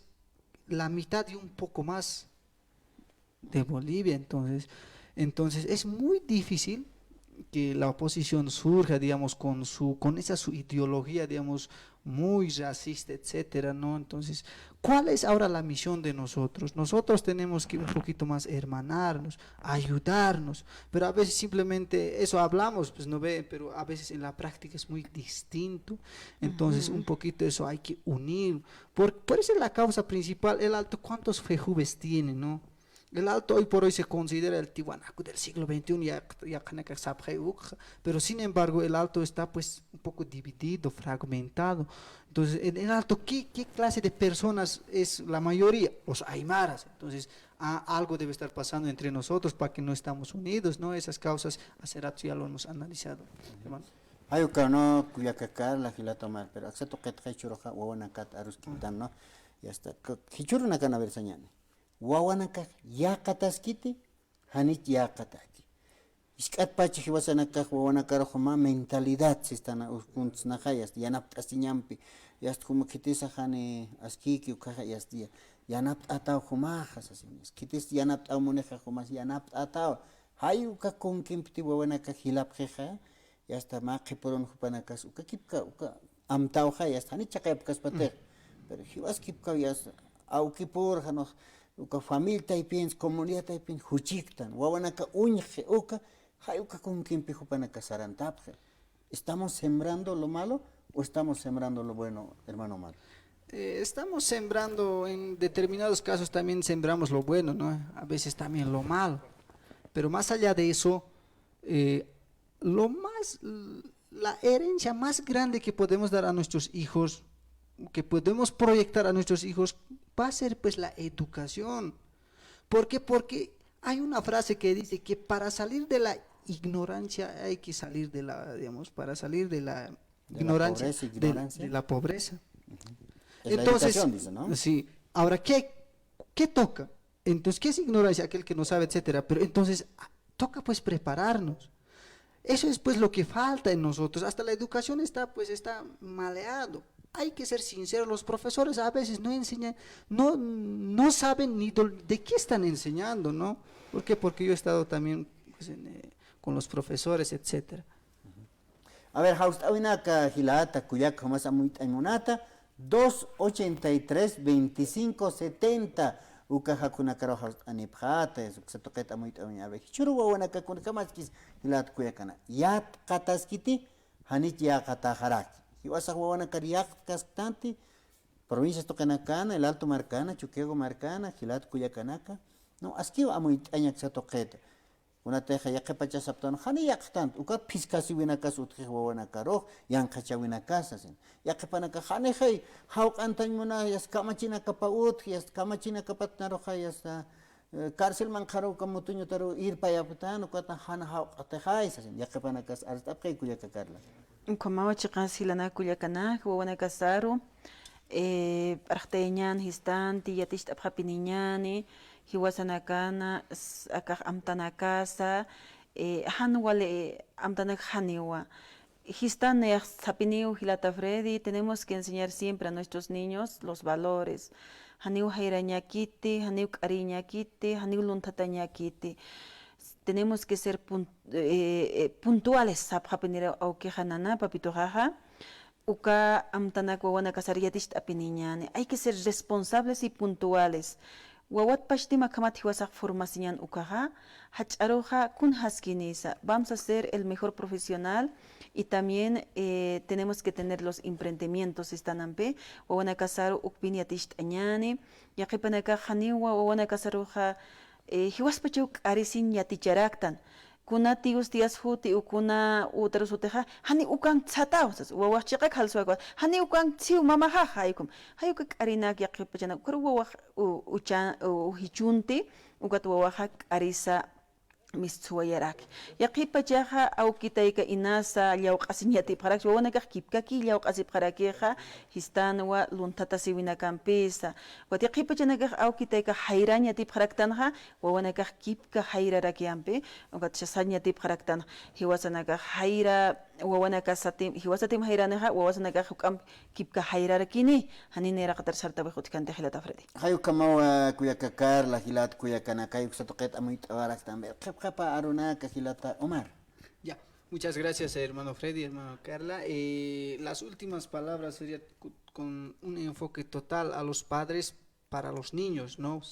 la mitad y un poco más de Bolivia, entonces, entonces es muy difícil que la oposición surja, digamos, con su, con esa su ideología, digamos, muy racista, etcétera, ¿no? Entonces, ¿cuál es ahora la misión de nosotros? Nosotros tenemos que un poquito más hermanarnos, ayudarnos, pero a veces simplemente eso hablamos, pues no ve, pero a veces en la práctica es muy distinto, entonces un poquito eso hay que unir, por, por eso es la causa principal, el Alto, ¿cuántos fejubes tiene, no? El Alto hoy por hoy se considera el Tiwanaku del siglo veintiuno, ya, ya kanaka sapxay ukxa, pero sin embargo el Alto está pues un poco dividido, fragmentado. Entonces, en el Alto, ¿qué, qué clase de personas es la mayoría? Los aymaras. Entonces, a-, algo debe estar pasando entre nosotros para que no estamos unidos, ¿no? Esas causas hace rato ya lo hemos analizado, hermano. Jay uka, ¿no? Kullaka Carla, jilata Omar, pero aksa tuqitxa jichhüruxa wawanakat aruskiptan, ¿no? Ya está. K-, jichhürunakan a ver sañäni. Wawanakax yäqataskiti, janich yäqatäki. Jisk'atpacha jiwasanakax wawanakarux mä mentalidad sistan kuntsnaxa, ya está, yanapt'asiñampi, ya está, juma khitisa jani askïki ukkhaxa, ya está, ya-, yanapt'atäw jumaxa sasiñas. Khitis yanapt'aw munixa jumas yanapt'atäw. Jay uka kunkimpiti wawanakax jilapxixa, ya está, mä qhipürun jupanakas uka kipka, uka amtawxa, ya está, janich chaqayapkaspatix. Pero jiwas kipkaw, ya está, awkipür, janux, uka familia taypinsa, comunidad taypin juchiktan, wawanaka uñjxi uka, jay uka kunkimpi jupanakas sarantapxi. ¿Estamos sembrando lo malo o estamos sembrando lo bueno, hermano Omar? Eh, estamos sembrando, en determinados casos también sembramos lo bueno, ¿no? A veces también lo malo. Pero más allá de eso, eh, lo más, la herencia más grande que podemos dar a nuestros hijos, que podemos proyectar a nuestros hijos, va a ser, pues, la educación. ¿Por qué? Porque hay una frase que dice que para salir de la ignorancia hay que salir de la, digamos, para salir de la De la ignorancia, pobreza, de, ignorancia. de la pobreza. Es la Entonces, educación, dice, ¿no? sí. Ahora, ¿qué, qué toca? Entonces, ¿qué es ignorancia? Aquel que no sabe, etcétera. Pero entonces, ah, toca, pues, prepararnos. Eso es, pues, lo que falta en nosotros. Hasta la educación está, pues, está maleado. Hay que ser sinceros, los profesores a veces no enseñan, no, no saben ni de, de qué están enseñando, ¿no? ¿Por qué? Porque yo he estado también, pues, en, eh, con los profesores, etcétera. A ver, jawst'äwinaka jilata, kullaka, jumas amuyt'añ munata, dos ochenta y tres, veinticinco setenta, uka jakunakaru jawst'anipxäta, uksa tuqit amuyt'awiñ. A ver, jichhüru wawanaka kunjamaskis jilat kullakana. Yatqataskiti, janich yäqataxaraki. Jiwasax wawanakar yaqtkasktanti, provincias tuqinakana, El Alto markana, Chuquiago markana, jilat kullakanaka. No, askiw amuyt'añ aksa tuqita. Kunatixa yaqhipachas saptan, jani yaqtant, ukat phiskasiwinakas utjix wawanakarux, yanqhachawinakas sasin. Yaqhipanakax janixay, jawq'antañ muna, yasta kamachinakapa utji, yasta kamachinakapat naruxa, yasta, eh, carcel manqharu, uka mutuñutaru irpayaptan, ukata jan jawq'atixay sasin. Yaqhipanakas arst'apxi kullaka Carla. Ukhamawa chiqas jilanaka kullakanak, wawanakasaru, eh, p'arxtayañän jistanti, yaticht'apxapiniñäni, jiwasanakana, s-, akax amtanakasa, eh, jan wali, eh, amtanak janiwa. Jistan nayax sapiniw jilata Freddy, tenemos que enseñar siempre a nuestros niños los valores. Janiw jayrañakiti, janiw k'ariñakiti, janiw lunthatañakiti. Tenemos que ser pun-, eh, eh, puntuales, sapxapiniraw awkixa nana, papituxaxa. Uka amtanak wawanakasar yaticht'apiniñäni. Hay que ser responsables y puntuales. Wawat pachtim akhamat jiwasax formasiñän ukaxa, jach'aruxa kunjaskinisa. Vamos a ser el mejor profesional y también, eh, tenemos que tener los emprendimientos, sistanampi, wawanakasaru ukpin yaticht'añäni. Yaqhipanakax janiwa wawanakasaruxa, eh, jiwaspachaw k'arisiñ yaticharaktan. Kuna tiyus tiyas juti, ukuna utarus jutixa, jani ukank sataw, sas, wawax chiqak jalsuwakwa, jani ukank siw mamaxax, jay ukham. Jay uka k'arinak yaqhipachanak, ukaru wawax u-, ucha-, u-, jichunti, ukat wawaxa k'arisa mistsuwayaraki. Yaqhipachaxa awki tayka inasa llawq'asiñ yatipxarakchi, wawanakax kipkaki llawq'asipxarakixa, jistanwa lunthatasiwinakampisa. Ukat yaqhipachanakax awki tayka jayrañ yatipxaraktanxa, wawanakax kipka jayraraki ampi, ukat sasañ yatipxaraktanxa, jiwasanakax jayra, wawanakasatim, jiwasatim jayranixa, wawasanakax juk'amp kipka jayrarakini, jani nayraqatar sartawix utjkänti jilata Freddy. Jay ukhamawa kullaka Carla, jilat kullakanaka, jay uksa tuqit amuyt'awaraktan, qhipqapa arunaka jilata Omar. Ya, muchas gracias, hermano Freddy, hermano Carla. Eh, las últimas palabras sería cu-, con un enfoque total a los padres para los niños, ¿no?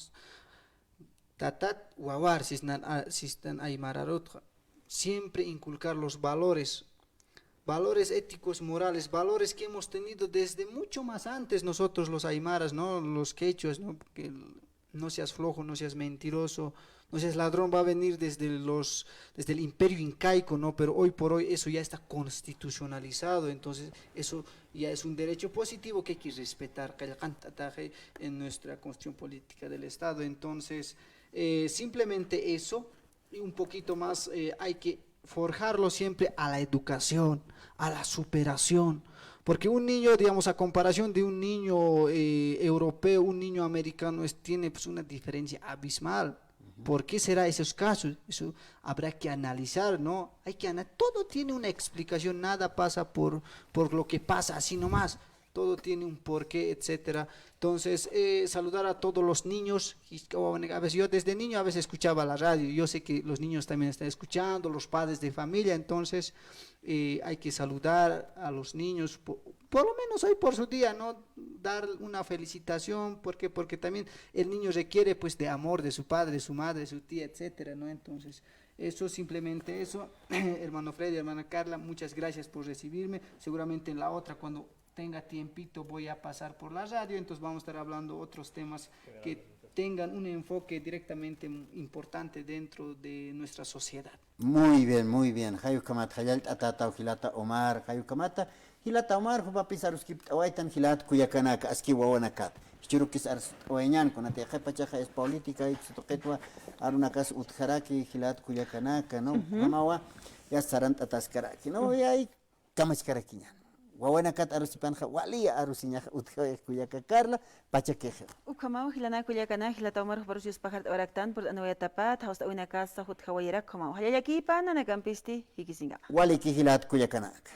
Tatat wawar, sistan a-, sistan aymararutxa. Siempre inculcar los valores, valores éticos, morales, valores que hemos tenido desde mucho más antes nosotros los aymaras, ¿no? Los quechuas, ¿no? Porque el, "No seas flojo, no seas mentiroso, no seas ladrón", va a venir desde los, desde el imperio incaico, ¿no? Pero hoy por hoy eso ya está constitucionalizado, entonces eso ya es un derecho positivo que hay que respetar, qillqant'ataxi, en nuestra Constitución Política del Estado. Entonces, eh, simplemente eso, y un poquito más, eh, hay que forjarlo siempre a la educación, a la superación. Porque un niño, digamos, a comparación de un niño, eh, europeo, un niño americano, es, tiene, pues, una diferencia abismal. ¿Por qué será esos casos? Eso habrá que analizar, ¿no? Hay que ana-, todo tiene una explicación, nada pasa por, por lo que pasa así nomás. Todo tiene un porqué, etcétera. Entonces, eh, saludar a todos los niños. A veces yo desde niño a veces escuchaba la radio. Yo sé que los niños también están escuchando, los padres de familia. Entonces, eh, hay que saludar a los niños, po-, por lo menos hoy por su día, ¿no? Dar una felicitación. ¿Por qué? Porque también el niño requiere, pues, de amor de su padre, de su madre, de su tía, etcétera, ¿no? Entonces, eso, simplemente eso. Hermano Freddy, hermana Carla, muchas gracias por recibirme. Seguramente en la otra, cuando tenga tiempito, voy a pasar por la radio, entonces vamos a estar hablando otros temas que tengan un enfoque directamente importante dentro de nuestra sociedad. Muy bien, muy bien. Jay ukhamat, jallallt'atätaw jilata Omar, jay ukhamata, Jilata Omar, jupapis aruskipt'awaytan jilat kullakanaka, aski wawanakat. Jichhürukis arst'awayañän, kunatï yaqhipachaxa es política, tuqitwa arunakas utjaraki jilat kullakanaka, ¿no? Ujú. Ukhamawa, ya sarant'ataskaraki, ¿no? Ujú. Yay kamachkarakiñän. Wawanakat arusipanxa, waliya arusiñaxa utjawayaki kullaka Carla, pachakixa. Ukhamaw, jilanaka kullakanaka, jilata Omar juparus yuspajart'awaraktan, purt'aniwayatapat, jawst'awinakasa jutjawayarak ukhamaw. Jallallakïpa, nanakampisti, jikisiñkama. Waliki jilat kullakanaka.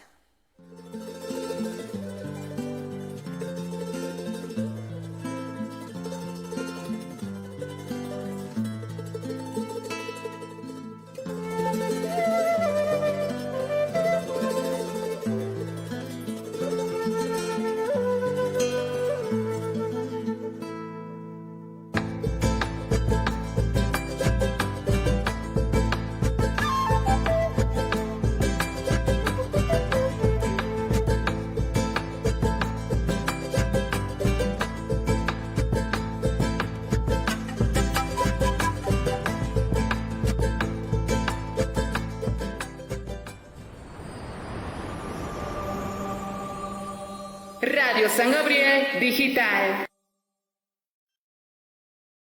Radio San Gabriel Digital.